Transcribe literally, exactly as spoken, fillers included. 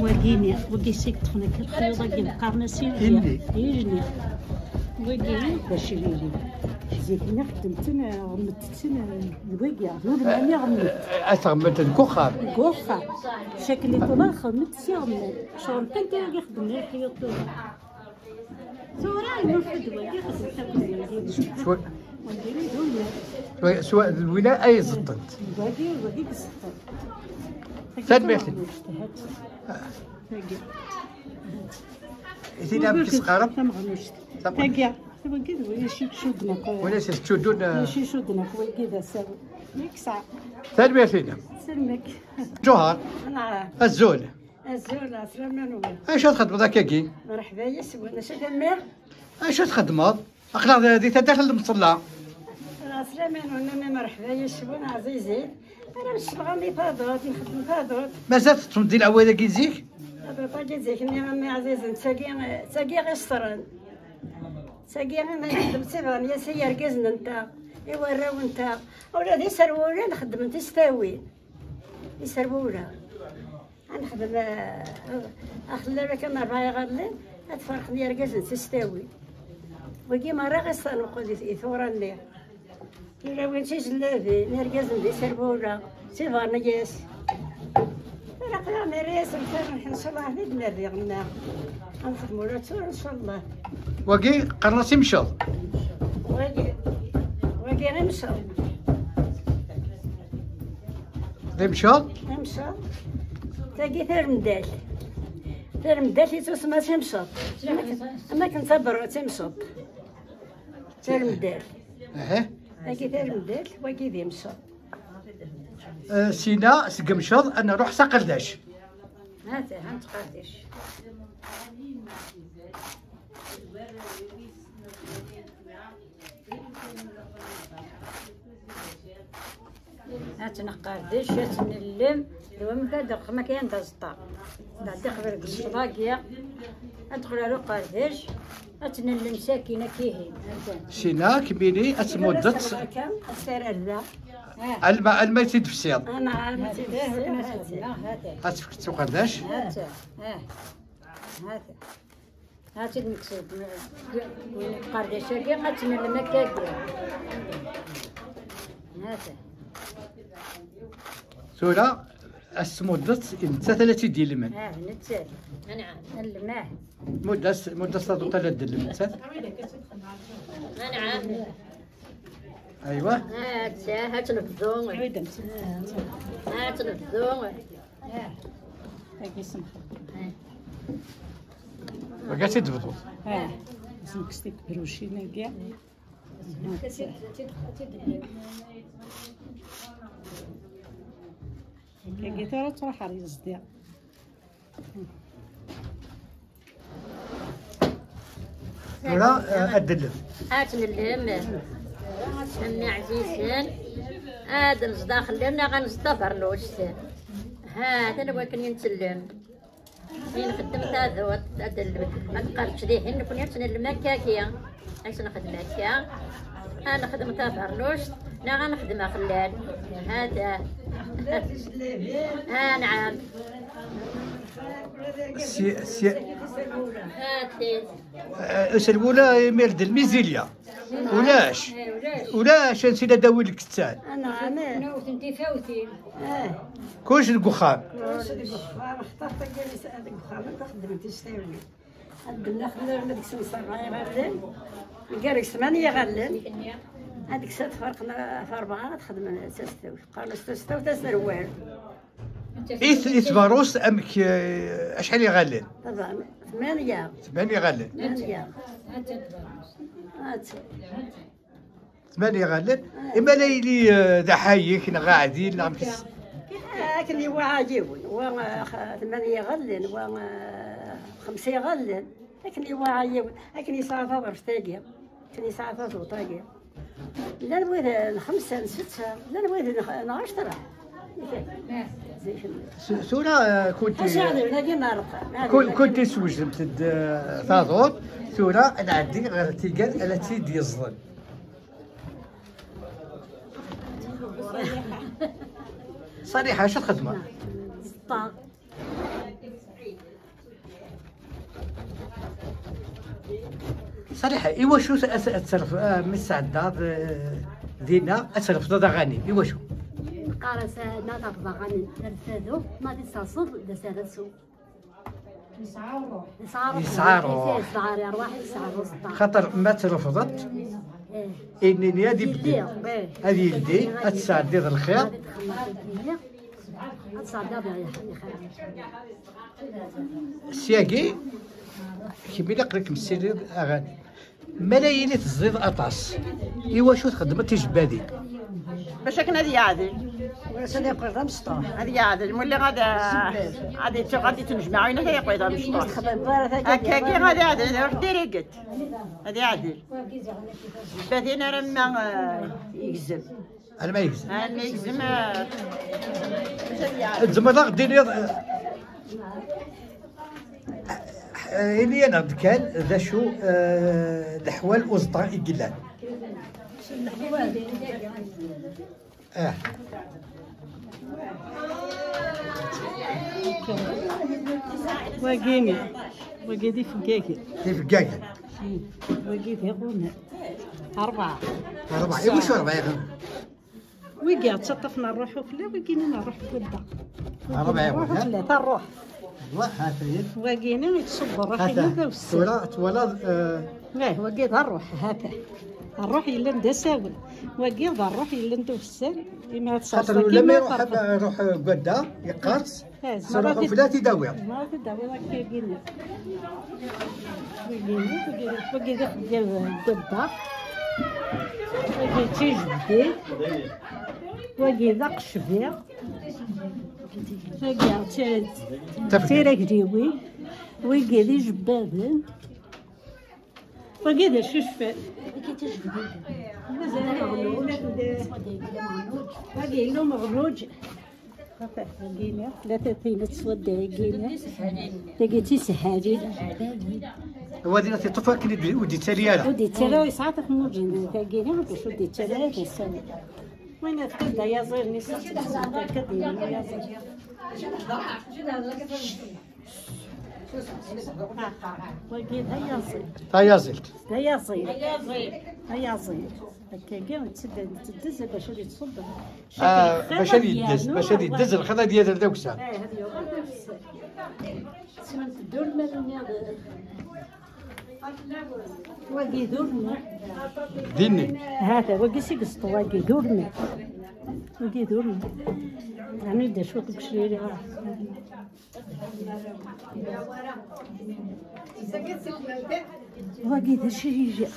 Wagini, wagi seg ṭṭfen akka lxiyuḍ-agi qqaren-as illi. Illi. Illi. Wagi bac ilili. Zik-nni xeddmen-ten, ɣemmen-ten d wagi, d udem-nni ɣemmen. Ad tɣemmen deg uxxam. Deg uxxam. Cakken i ṭṭular xemmen-t si ɣemmen. Ccɣel kan tagi xeddmen lxiyuḍ tura. Tura yemmut-d wagi, xeddmet akk wagi. Cwa-, wagi d wina. Cwa-, cwa-, d wina ay ẓeṭṭent. Wagi, wagi i iẓeṭṭen. Tanemmirt. Tagi. I tina amek i s-qqaren? Tameɣnust. Tam-, tagi. Wagi d wina i icudden akk. Wina i s-icuddun, eh. Wina i icudden akk, wagi d asawen. Neksa. Tanemmirt-inem. Selmek. Ǧuhar. Nɛam. Azul. Azul, ɛeslama-nwen. Acu txeddmeḍ akkagi? Merḥba yes-wen, acu tammi? Acu txeddmeḍ? Aql-aɣ di taddart n Lemṣella. Ɛeslama-nwen, a merḥba yes-wen, ɛzizit. Ara ncebɣen di taduṭ, nxeddem taduṭ. Mazal teṭṭfem di leɛwayed-agi zik? Taduṭ-agi zik-nni, a mmi ɛzizen, d tagi, d tagi i ɣ-iṣeṭren. D tagi i nxeddem, d tibɣen yes i yergazen-nteɣ, i warraw-nteɣ. Ula d iserwula nxeddmen tistawin. Iserwula. Ad nexdem, eh, axellal akka n rebɛa iɣallen, ad ferqen yergazen s ttawil. Wigi merra ɣ-iṣṣan uqud i, i tura-nni. Tilawin d tijellabin, irgazen d iserwula, d tibernyas. Ilaq daɣen nerra-yasen kan, ncallah, ad d-nerr diɣen-nneɣ. Ad nexdem ula d tura, ncallah. Wagi qqaren-as imceḍ. Wagi, wagi imceḍ. D imceḍ? D imceḍ. Tagi taremdalt. Taremdalt yettusemma s imceḍ. Am akken, am akken taberrut d imceḍ. Taremdalt. Aha. Tagi taremdalt, wagi d imceḍ. Eh, sina seg imceḍ ad nruḥ s aqerdac. Hata, ha nettqerdec. Ad tt-neqerdec, ad tt-nellem, d wamek ad d-rqem akka d aẓeṭṭa. Nɛeddi qbel deg ccḍagya, ad d-qqel ar uqerdec, ad tt-nellem sakin akkihin. Sina, kemmini, ad tmuddeḍ. Akka, ad s-terr ar da. Alma, alma i tt-id-tefsiḍ. Ana, alma i tt-id-tefsiḍ. Ad tefkeḍ s uqerdac. Hata, ah, hata. Hati d-nekkes-d, win iqerdac-agi, ad tt-nellem akka-agi. Hata. Tura, ad s-tmuddeḍ i nettat ara tt-id-ilmen. Ah, nettat. Anɛam. Lmah. Mudd-as, mudd-as taduṭ ara d-tellem nettat. Anɛam. Aywa. Hata, ad tt-nebdu. Ad tt-nebdu. Ah, tagi semxel. Wagi ad tt-id-tebduḍ. Ah, semkes tibrucin-agi. Tagi tura ad truḥ ɣer yeẓdi. Tura, eh, ad d-nellem. Ad tt-nellem. Am iɛzizen. Ad nẓeḍ axellal neɣ ad nẓeḍ tabeṛnust. Ha, d wakken i ntellem. I nxeddem taduṭ, ad d-nellem. Ma tqerrec dihin, nekkni ad tt-nellem akkagi. Ad tt-nxedem akka. Ad nexdem tabeṛnust, neɣ ad nexdem axellal. Hada. Anɛam. Si, si. Hati. Eh, aserwula imir d lmizilya. Ulac. Eh, ulac. Ulac, ansi la dawi lkettan. Ana, ana. Nawten tifawtin. Eh. Kullec deg uxxam. Kullec deg uxxam. Xtaṛ tagi deg uxxam, ad xeddmen tistawin. Ad d-nnaxdem arma deg-sen sebɛa iɣallen. Gar deg tmanya iɣallen. Ad deg-sen tferqen ɣef rebɛa, ad xedmen tastawt. Qqaren-as tastawt, aserwal. I t-, i tbeṛṛust amek, eh, acḥal iɣallen? Ṭṭebɛa, tmanya. Tmanya iɣallen. Tmanya. Tmanya iɣallen. Ima la yili, eh, d aḥayek neɣ aɛdil neɣ amek s- Akken iwaɛa yiwen, wa, eh, tmanya iɣallen, wa, eh, xemsa iɣallen. Akken iwaɛa yiwen, akken yesɛa taḍerft-agi, akken yesɛa taẓuṭ-agi. Llan wid n xemsa, n setta, llan wid n x-, n ɛecra. Tura, eh, kunti, kunti swejdemt-d, eh, taḍuṭ, tura ad nɛeddi ɣer tigad ara tt-id-yeẓḍen. Ṣaliḥa, acu txeddmeḍ? Ẓeṭṭa. Ṣaliḥa, iwacu s-, as-, ad terf-, ah, mi tesɛeddaḍ, eh, dinna, ad trefdeḍ aɣanim? Iwacu? Qqar-as, eh, ma terfeḍ aɣanim, rfed, ma d-tserseḍ, d asarsu. Yesɛa ṛṛuḥ. Yesɛa ṛṛuḥ. Yesɛa ṛṛuḥ. Yesɛa ṛṛuḥ, yesɛa ṛṛuḥ. Xaṭer ma trefdeḍ, eh, inini ad ibdel. Yeldi, eh. Ad yeldi, ad tesɛeddiḍ lxir. Ad txedmeḍ dagi, ad tesɛeddiḍ lxir. Syagi, kemm ilaq-ak msiliḍ aɣanim. Ma la yili tezdiḍ aṭas, iwacu txeddmeḍ tijebbadin? Bac akken ad yeɛdel. Ad yeqqel d amesṭuḥ. Ad yeɛdel, wali ad, ad ittuɣ, ad ittunejmaɛ, win ad yeqqel d amesṭuḥ. Ur texdem ara tagi. Akkagi ad yeɛdel, ad iruḥ direct. Ad yeɛdel. Tijebbadin aramma, eh, yegzem. Alma yegzem. Alma yegzem, eh, tzemreḍ ad ɣ-d-tiniḍ, eh, eh, ini-aneɣ-d kan d acu, eh, leḥwal uẓeṭṭa i yellan. Ah. Wagini, wagi d ifeggagen. D ifeggagen. Hmm. Wagi d iɣunan. Ṛebɛa. Ṛebɛa. Iwacu ṛebɛa iɣunan? Wigi ttaṭṭafen ṛṛuḥ ufella, wigini ṛṛuḥ ufella. Ṛebɛa iɣunan. Ṛṛuḥ ufella, ta ṛṛuḥ. Wa, ha-t-ayen. Wagini yettṣubbu ṛṛuḥ-inu d awessar. Tura twalaḍ, eh, eh, wagi d ṛṛuḥ, ha-t-a. Ṛṛuḥ yellan d asawen. Wagi d ṛṛuḥ yellan d awessar. Imi ad xaṭer tesɛuḍ ulamma iruḥ, iruḥ, eh, ṛṛuḥ, eh, wadda, yeqqers. Eh, ṛṛuḥ ufella ad t-id-tawiḍ. Ma ad t-id-tawiḍ akka-agi. Wagi, wagi, wagi d axeddam n wadda. Wagi d tijebdi. Wagi d aqecbi. Wagi d ti-, d tiragliwin. Wagi d ijebbaden. Wagi d acu yecfan? Wagi d acu yecfan? Mazal ameɣnuǧ. Wagi yella umeɣnuǧ. Wagini, tlata tin teswadda-yagini. Tagi d tisehhalin. Wadi la teṭṭef akken ur d-yettali ara. Ur d-yettali ara, yesɛa tiqmujin. Tagini, bac ur d-yettali ara, d asawen. Win yefkan d ayaẓiḍ-nni, s-, s-, akka d-yini ayaẓiḍ. Wagi d ayaẓiḍ. Tayazilt. D ayaẓiḍ. Ayaẓiḍ. Akkagi, yetteddu, yetteddu bac ad yettṣubber. Ah, bac ad yeddez, bac ad yeddez lxiḍ ad yerr d awessar. Eh, ad yuɣal d awessar. Ssnen-t ddurman-nni. Wagi d urmi. Dinni. Hata, wagi seg Sṭu, wagi d urmi. Wagi d urmi. Ɛni d acu deg ucriri? Wagi d acu i yejja?